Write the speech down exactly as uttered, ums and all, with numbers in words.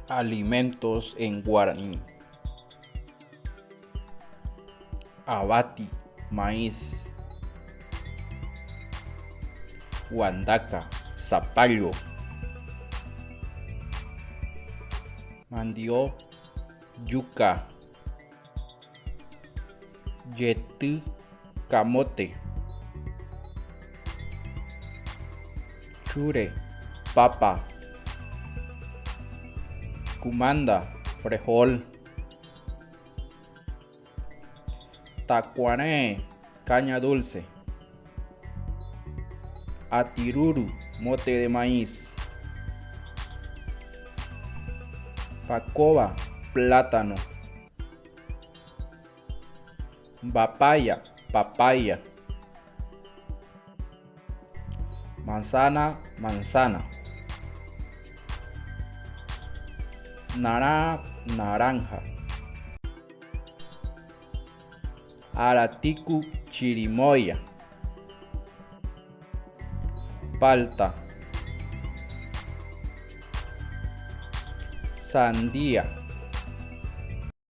Alimentos en guaraní. Avati, maíz. Guandaka, zapallo. Mandio, yuca. Yetí, camote. Chure, papa. Kumanda, frijol. Takuaree, caña dulce. Atiruru, mote de maíz. Pakova, plátano. Mbapaya, papaya. Manzana, manzana. Narã, naranja. Aratiku, chirimoya. Palta. Sandía,